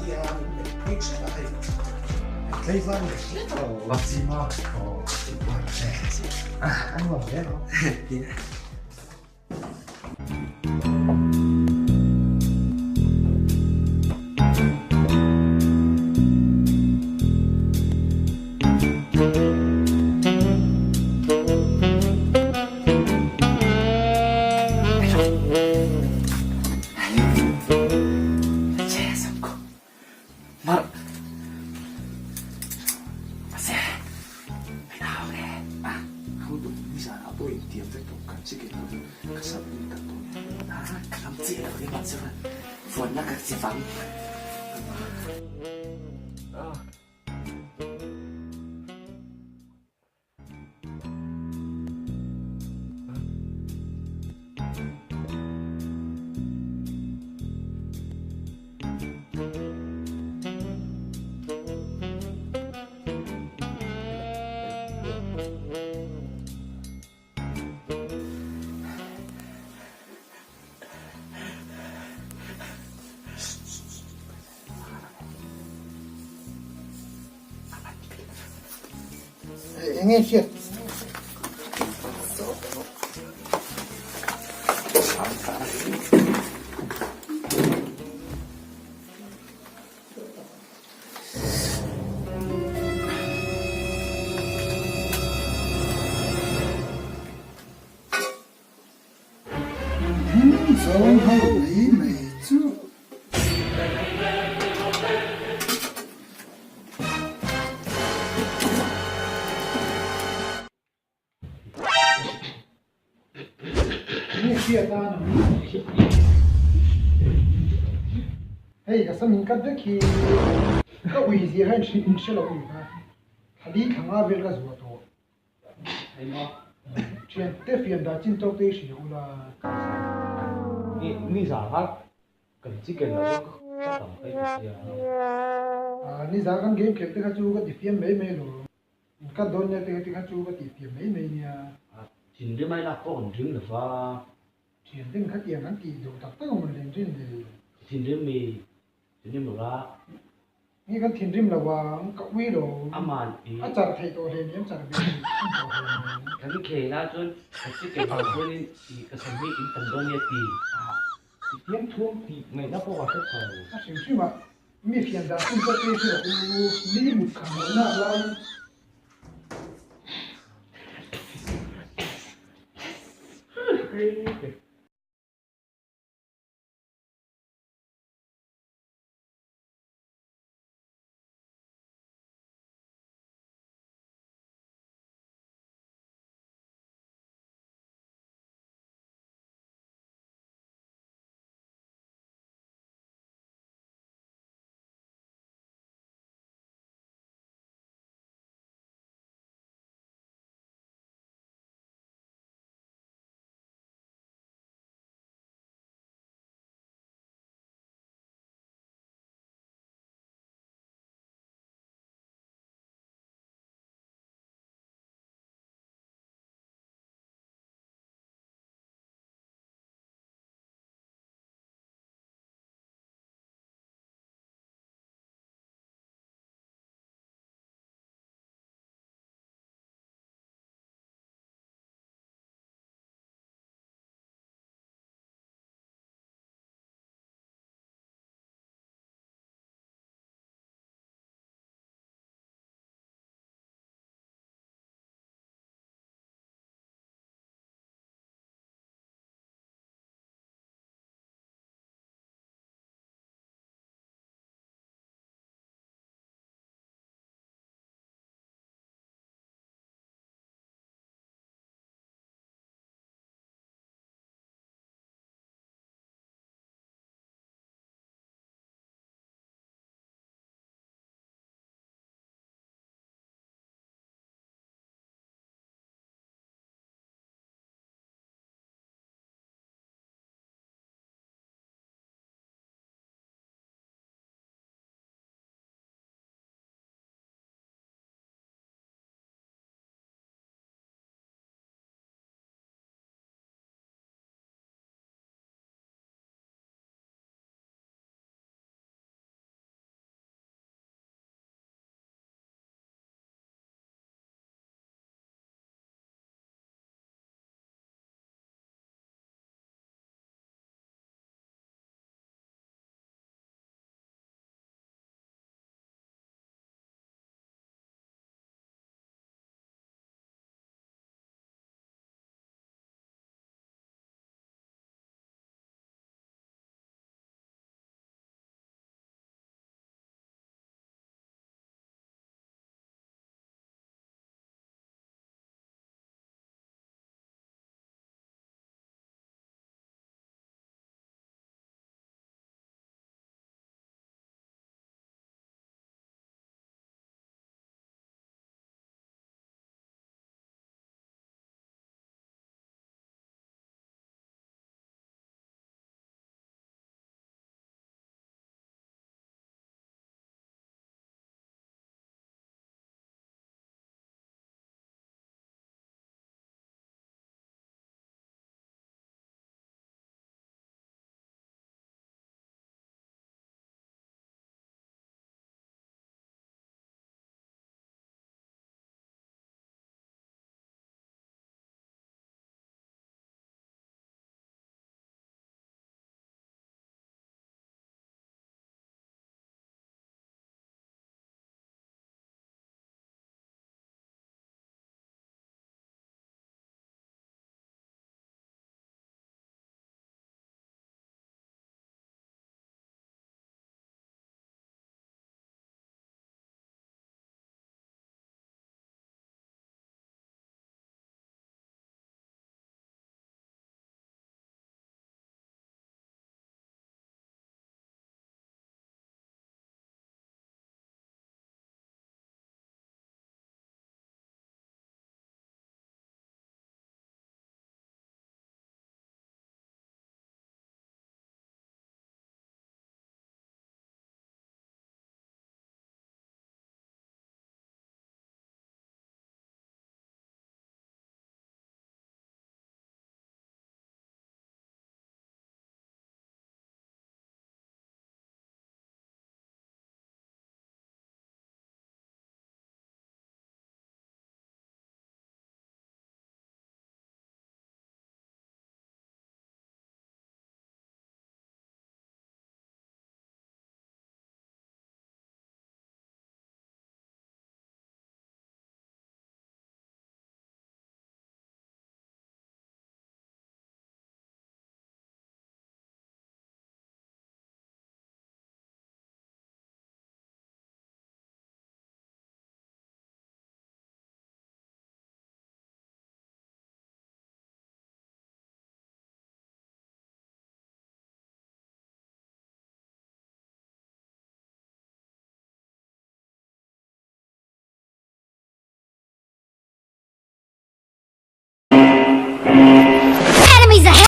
tia min melh phei hrep a hei tlaivar leh hlek lo. Bakzima a nuam hle lo. Eng nge hriat? Zawng ho mai mai chu. Nge hriat a nang Hei ka sam in cut vek hi ka ui zia hian in hre lo ni kha thali thlanga vel ka zuah tawh. Thian te fian dah chin tawk te i hria ula. Ni za kha kan chicken lah chu ka tam phei ta sia. Ni za kan game khelh te kha chu ka ti fiam mai mai lo. In cut dawn nia te kha chu ka ti fiam mai mai nia. Thinrim ai lak pawh kan ring lo va. Thian ten khatiang an tih duh tak tak a mawn len rin le. Thinrim mi thinrim lo la. Nge kan thinrim lo ang, ka ui lo. Aman i. A char theih tawh hle ni, an char ve theih tawh hle ni. Kan khel a chuan ka chicken ho chuan in i ka sam hi in tam dawn nia ti. I fiam thum tih ngaihna pawh a hre tho. A hrim hrim a, mi fian dan chin pawh te hre rawh u, mi mut kham loh nak laiin.